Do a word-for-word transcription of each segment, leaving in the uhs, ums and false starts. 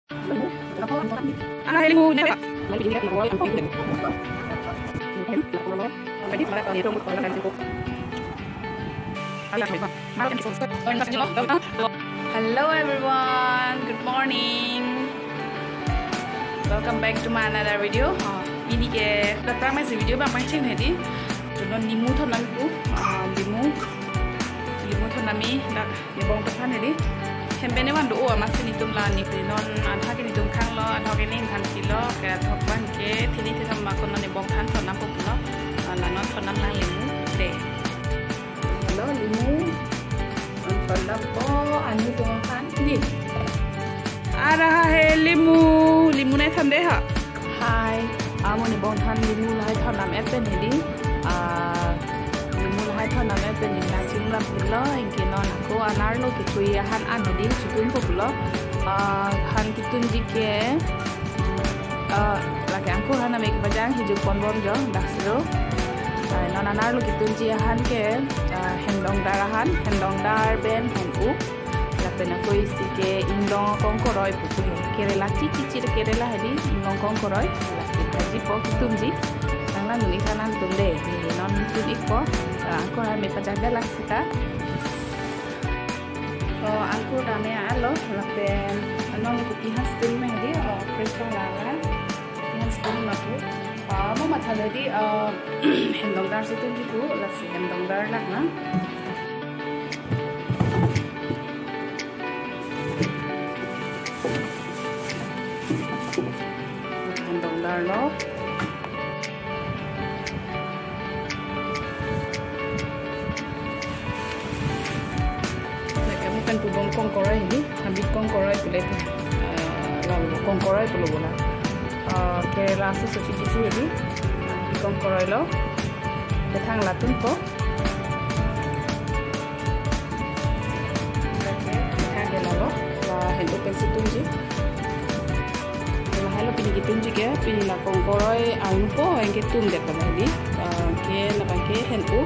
Ano, heli mo, neta. Hello everyone, good morning. Welcome back to my another video. Oh, pini ke dapprang masi video abang pangcheng hedi. Chunon limu thon nangku, ah, limu, limu thon nami dak. Nebong tophan hedi. Hem pen ne van do-o amatsi netum la nepri non, athak ke netum khanglo, athak ke ne than pilo, ke athak abang ke thini thithom ma ko non nebong than thon nangpo pulo. Ah, la non thon nang lang limu de. Hello, limu. Non thon nangpo, ani tong than ni. Ara ha he limu, limu ne than de ha. Hi, amo nebong than limu lahai thon nam et pen hedi. Ah, limu lahai thon nam et pen hedi nangchingrum pilo, anke non ako anerlo ketui ahan an hedi chutunpo pulo. Ah, han ketunji ke, ah, lake angkur han nami kepajang hijok ponbom jo, daksiro. Ah, non anerlo ketunji ahan ke, ah, hendongdar ahan, hendongdar pen hen-u. Lapen ako isi ke ingdong kongkoroi pu ke. Kerela chichichir kerela hedi ingdong kongkoroi. Lasi kaji po ketunji. Nang nang nuni kanan tum de. Ni non tun ikpo. Ah, angkur han me pajak da lang sita. Oh, angkur dame alo. Lapen anong iputi han spoon me hedi. Oh, fresh lang lang. Iputi han spoon ma pu. Ah, mo matha hedi, ah, hendongdar si tunji pu. Lasi hendongdar lang na. Hendongdar lo. Lake mo pen pubom kongkoroi hedi, habit kongkoroi pule pu. Ah, lo kongkoroi pulo bola. Ah, kerela si sochi chichi hedi, habit kongkoroi lo. Kethang latunpo. Oke, kita ke lalo, la hen-u pen si tunji. Lahai lo pini ketunji ke, pini la kongkoroi arnupo, anke tum det pala hedi. Ah, ke nabang ke hen-u.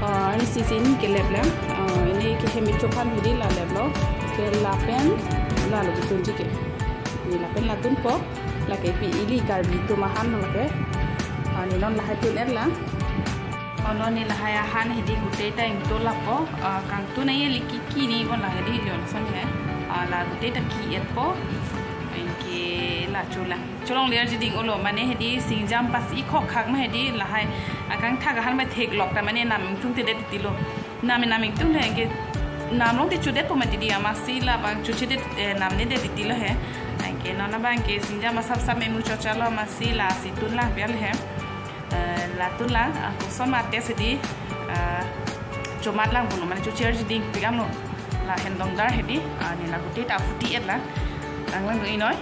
Ah, ini sisin ke lep lang. Ah, ini ke hem chophan hedi la lep lo. Ke lapen, lalo ketunji ke. Ini lapen latunpo, lake pi ili Karbi atum ahan lo lake. Ah, ni non lahai tun et lang. Oh, non ne lahai ahan hedi gutei ta ingto lapo, ah, kangtun ai liki ki ni bon la hedi jon son he. Ah, la gutei ta ki-etpo. Anke la cholang. Cholong ler jiding olo mane hedi singjam pas ikhok khak ma hedi lahai. Akangthak ahan ma theklok ta mane nam ingtungte det titilo. Nam nam ingtung le anke nam long te chodetpo mati di amatsi labang chochedet, eh, nam ne det titilo he. Anke non abang ke singjam asap sap me muchot chalo amatsi lasi tun lang pial he. Eh, la tun lang, ah, koson ma taste hedi, ah, chomat lang puno, mane chocher jiding pik-am lo. La hendongdar hedi, ah, ne la gutei ta aphuti et lang. Lang lang do-i noi.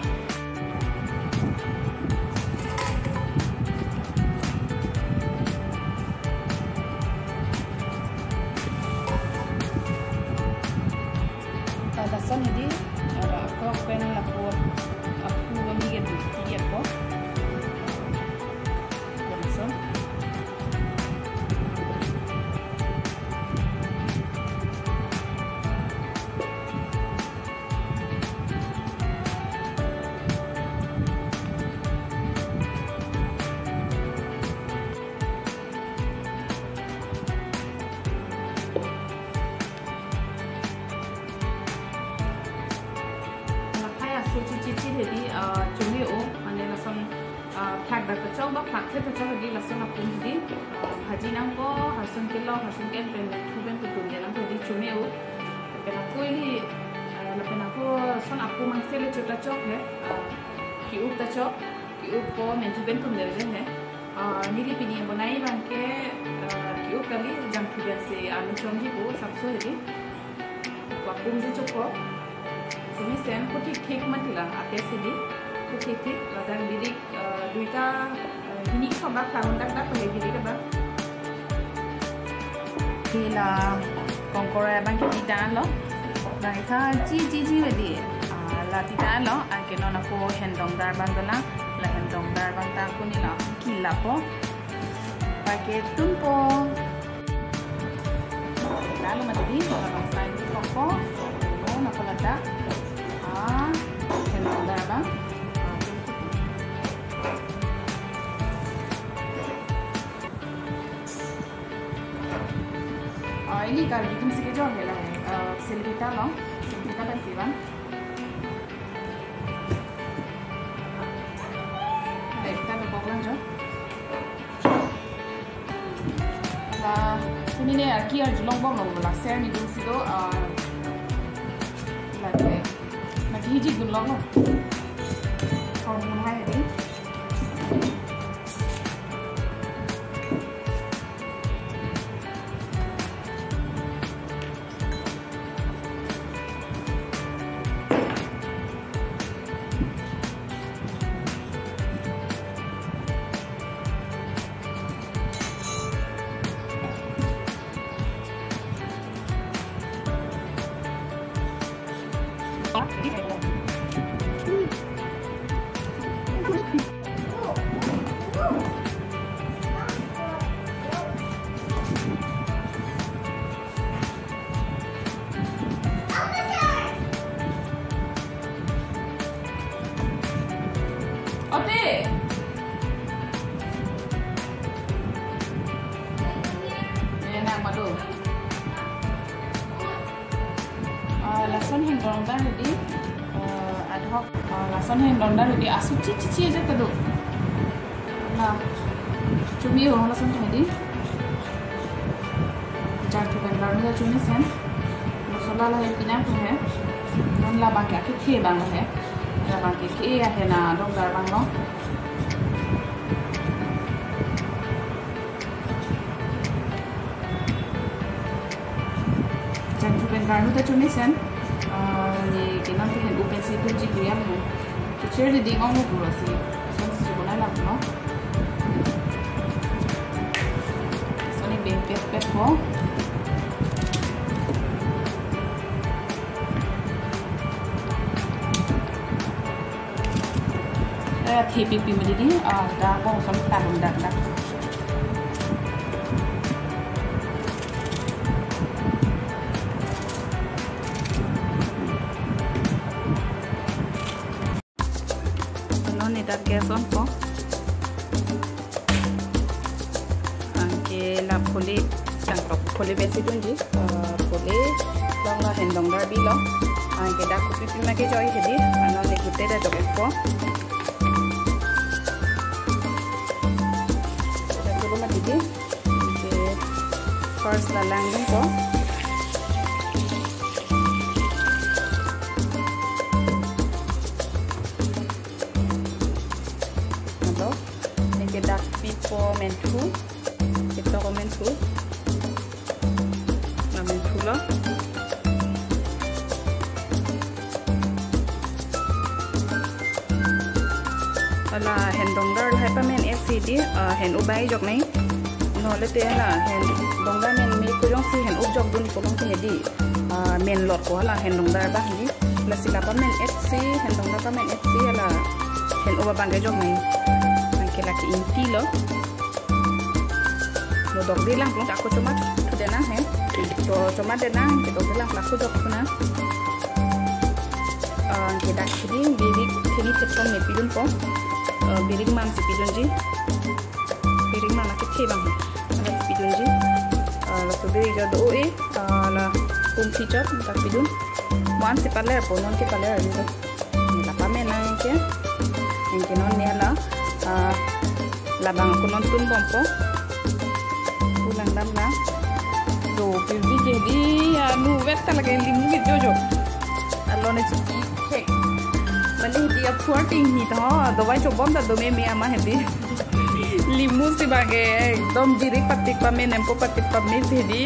Ta lason hedi, ah, la kok pen lapu, aphu kami ke tu, tiga ko. Lason. Lahai aso chichi hedi, ah, chome-o, mane lason, ah, phak dak kachok ba phak the kachok hedi lason apum hedi, ah, bhaji nangpo, harsun kelok, harsun ke-en pen, thu pen putum de nangpo hedi chome-o. Lapen ako ili, ah, lapen ako son apum angse le chot ta chok he, ah, ki-up ta chok, ki-uppo, menthu pen tum de je he. Ah, neli pini bonai abang ke, ah, ki-up kali jangthu pen si arnu chomji pu sapso hedi. Apum si chokpo. Chomesen ko thik thik mati la, a taste hedi. Ko thik thik, ladak bidik, ah, duita, ah, hini ko bak tang dak dak ko hedi dak bak. Ke la kongkoroi abang ke tita lo. Bang ke chi chi chi hedi. Ah, la tita lo, anke non ako hendongdar abang dolang. La hendongdar abang ta ako ne la kilapo. Pakai tunpo. Lalu mati di, kalau bangsa ini koko. Oh, napa ledak? Ah, hendongdar Neli Karbi atum si kejor hela, eh, Silvita along, Silvita pen si vang. Dei, ta dokok lang jo. La, pini ne arki arjulong bomlo, la ser ni dun si do, eh, la dei. Lake hijik dunlonglo. Hormone hai dei. Ate. Eh, nang madu. Ah, lason heng dongdar hedi, ah, ad hoc, ah, lason heng dongdar hedi, asu chi chi chi aja tadu. La, chumi ho lason hedi. Jangthu pen karnu ta chumi sen. Masala lahai pinang tu hai. Non labang ke akethe abang lahai. Labang ke ke ahe na dongdar abang lo. Jangthu pen karnu ta chumi sen. Ah, ne ke non ke henu pen si tunji kuyam ho. Chucher di ding ong lo pura si. Son si chukuna lang no. Son ni beng pet pet ho. Eh, thipi pi mali di, ah, da bong son ta hum dak dak. Non ne dak gas on po. Anke la pholi, tangkok pholi besi dunji, eh, pholi, long la hendong darbi long. Anke dak kopi pi ma kejoi hedi, anon ne gute da jok ekpo. Dak dulu mati di. Anke first la lang dun po. Ado, anke dak pipo menthu, pipo ko menthu, na menthu lo. Hala hendong dar lahai pamen etsi di, ah, hen-up bai jok nai. No le te hala hendong dar men me ko jongsi hen-up jok dun ko long te hedi. Ah, men lot ko hala hendong dar abang di. Lasi la pamen etsi, hendong dar pamen etsi hala hen-up abang ke jok nai. Anke lake ingti lo. Lo dokde lang, ako chomat thu de nang he. To chomat de nang, ke dokde lang, ako jok thu nang. Ah, anke dak hedi birik theni thepon ne pidun po. Ah, birik mang si pidunji. Birik mang akethe abang. Ala si pidunji. Ah, laso birik jo do-e. Ah, la pum phichot dak pidun. Mo-an si paler po, non ke paler ni to. Ni la pamen nang ke. Anke non ne la, ah, labang ako non tun bom po. Pulang dam na. Do pirbi ke di, ah, nu vet ta lake limu ke jojo. Alo ne chiki khek. Mane di aphuar ting hi to, dovai chobom ta do meme ama hedi. Limu si bage, ekdom birik patik pamen, empo patik pamen si hedi.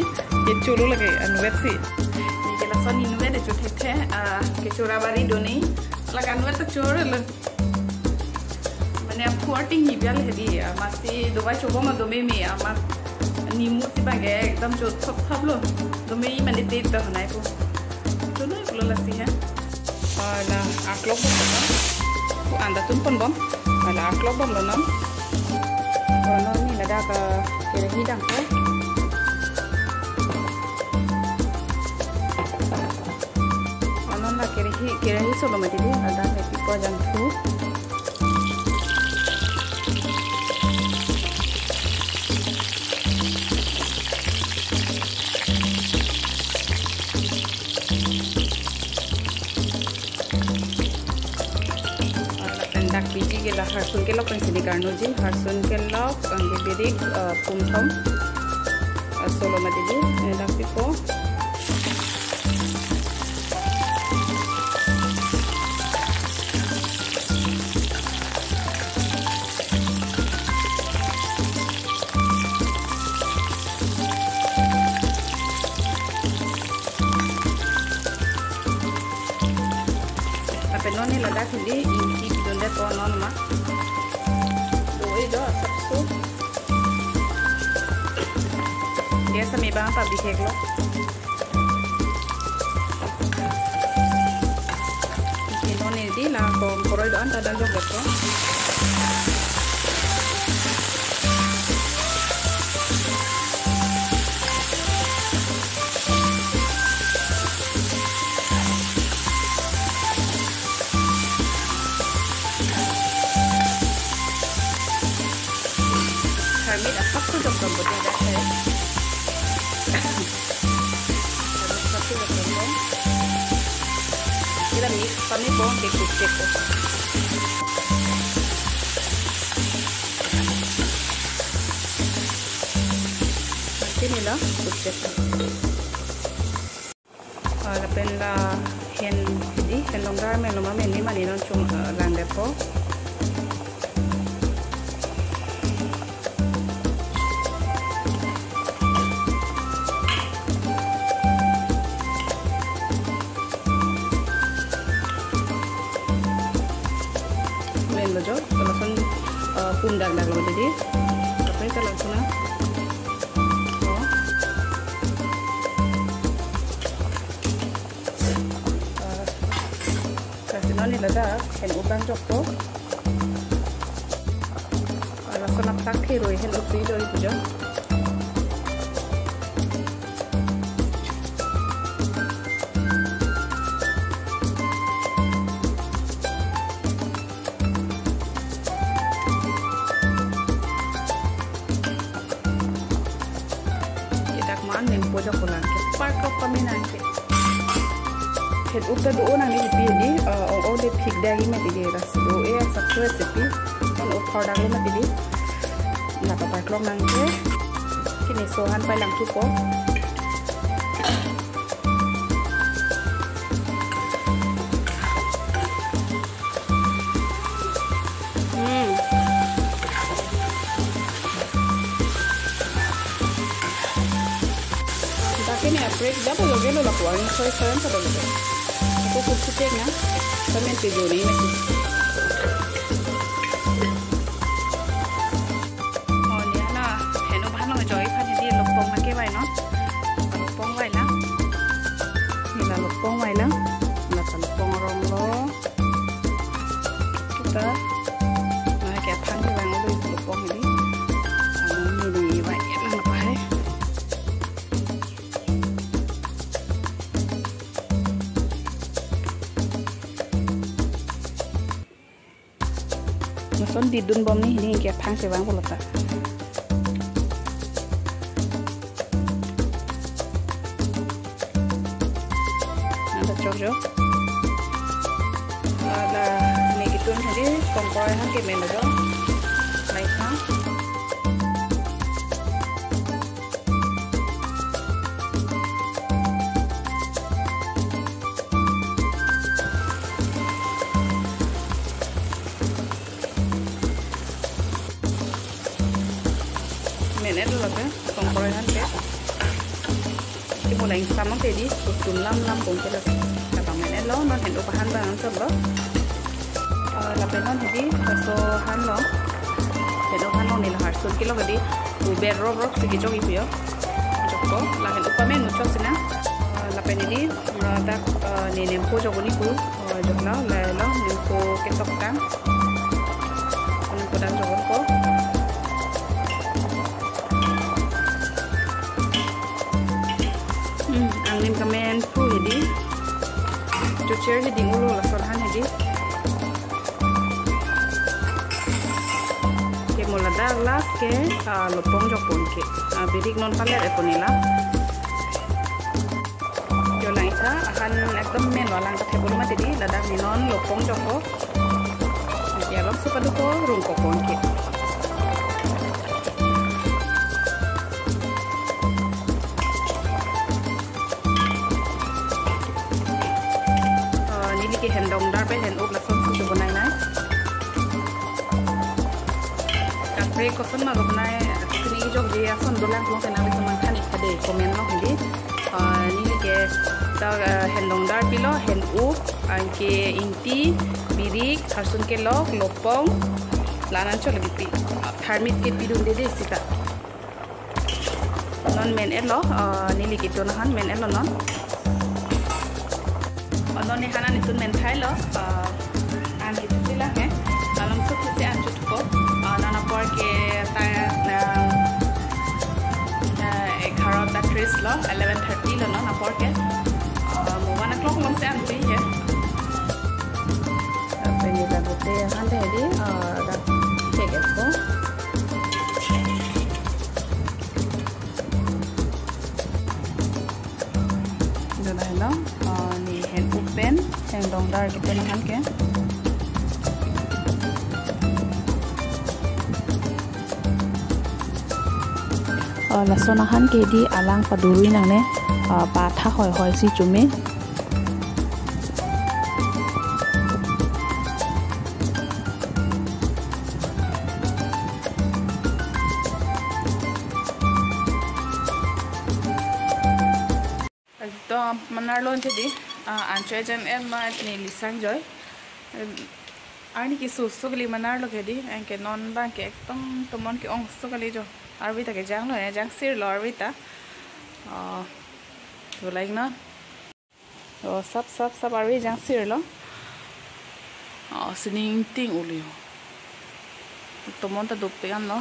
Kecho lo lake, anu vet si. Anke lason inut vet cho thekthe, ah, kecho ra bari do nai. Lake anu vet ta chor lo. Mane aphuar ting hi bial hedi, ah, masi dovai chobom do meme, ama nimu si bage, ekdom cho thop thop lo. Do meme mane te ta honai ko. Cho noi pulo lasi ha. Ah, la aklok bom lo. Ko anda tun pon bom. Ah, la aklok bom lo non. Ah, non ne ladak, ah, kerahi dang ko. Ah, non la kerahi, kerahi solo mati di, ladak ne pipo jangthu. Dak piji ke la harsun kelok pensi ne karnoji, harsun kelok, ang birik, eh, pumthom. Eh, solo mati di, eh, dak pipo. Lapen non ne ladak hili ingti pidunde to non ma. Do-e do asapso. Gas amebang pabihek lo. Ingti non ne di la kongkoroi do-an ta dal jok jok. Tharmit asapso jok jok bo dia dak hai. Tharmit asapso jok jok bo. Kita mix kami po ke kucek po. Nanti nila kucek po. Ah, lapen la hen di, hen longdar amen lo ma amen ni mane non chung, ah, langdetpo. Amen lo jo, lason, ah, pum dak dak lo di. Kaprek ta lason na. Oh. Ah, lasi non ne ladak hen-up abang jokpo. Ah, lason aphak ke roi hen-up si joi pu jo. Ke dak man nempo jokpo lang ke. Park ko kami nang ke. Hen-up ta do-o nang ne kipi di, eh, ong-ong le phik dagi mati di ras do-e asapso recipe. Hen-up thor dagi mati di. Napa park long nang ke. Kini sohan pai lang thupo. Hmm. Dak kini aprek dak po joge lo lapuan soi soi an pada gitu. Aku kursi cek na, kami tujuh ni mati. Oh, ni ana, heno bahan lo joi phan di lopong ma kevai non. Lopong vai na. Ni la lopong vai na. La ta lopong rong lo. Kita. Nah, kayak phan kevai lo lopong ini. Anu ni ni vai na apa hai. Lason didun bom ni hini ke phang chevang pulo ta. Nada chok jo. Ada ne kitun hadi kongkoroi han ke men jo. Lai phang. Men-et lo ke, kongkoroi han ke. Ke mo lang samang te di, kutum lam lam kong ke lo. Kata men-et lo, non hen-up ahan bang chok lo. Ah, lapen non hedi, laso han lo. Hen-up ahan lo ne la harsun kelok hedi. Uber rok rok si kejok ipuyo. Jokpo, la hen-up amen muchot sina. Ah, lapen hedi, ah, dak, ah, ne nempo jok ni pu. Ah, jok lo, la lo, nempo ketok tang. Nempo dang jokpo. Hmm, angnim kamen pu hedi. Chocher hedi ulo lason han hedi. Ke mo ladak last ke, ah, lopong jokpon ke. Ah, birik non paler epon ila. Jo lang itha, ahan ekdom men lo lang ta thepon mati di, ladak ni non lopong jokpo. Oke, alo Paduko rung kokon ke. Ah, neli ke hen dongdar pen hen-up lason si bonai nai. Kaprek koson ma bonai, kini jok je ason dolang kung kena bisa mangkhan ik kade, comment lo hindi. Ah, neli ke ta, ah, hen dongdar pilo, hen-up, anke ingti, birik, harsun kelok, lopong, la-an anchot le bipi. Tharmit ke pidunde de sita. Non men-etlo, ah, neli ke tun ahan men-etlo non. Ah, non ne han an nitun men thailo, ah, an ke chuchi lang he. Alam suk si an chutko. Ah, non apor ke ta, ah, ah, egharo ta tris lo, eleven thirty lo non apor ke. Ah, mo one o'clock along si an tui he. Lapen neli ta gote han de di, ah, dak cake ko. Dak helo, ah, ne hen-up pen, hen dongdar ke pen han ke. Ah, lason ahan ke di alang padurui nangne, ah, patha hoi hoi si chume. Ekdom manar lo jadi, ah, anchot jen en ma neli sang joi. Em, arni keso so kali manar lo ke di, anke non bang ke ekdom tomon ke-ong so kali jo. Arvi ta kejang lo ya, jangsir lo arvi ta. Oh, tu laik na. Oh, sap, sap, sap arvi jangsir lo. Oh, sining ting uli. Tomon ta dopik an lo.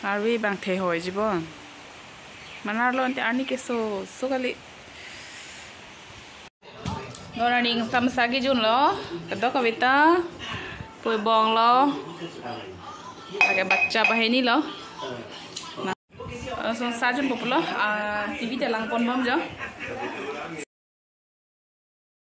Arvi bang the hoi jibon. Manar lo ante arni keso so kali. Non arni ingsam sagi jun lo. Kedok kavita. Pui bong lo. Pakai bacha bahini lo. Nah. Lason sa jun populo. Ah, T V ta lang pon bom jo.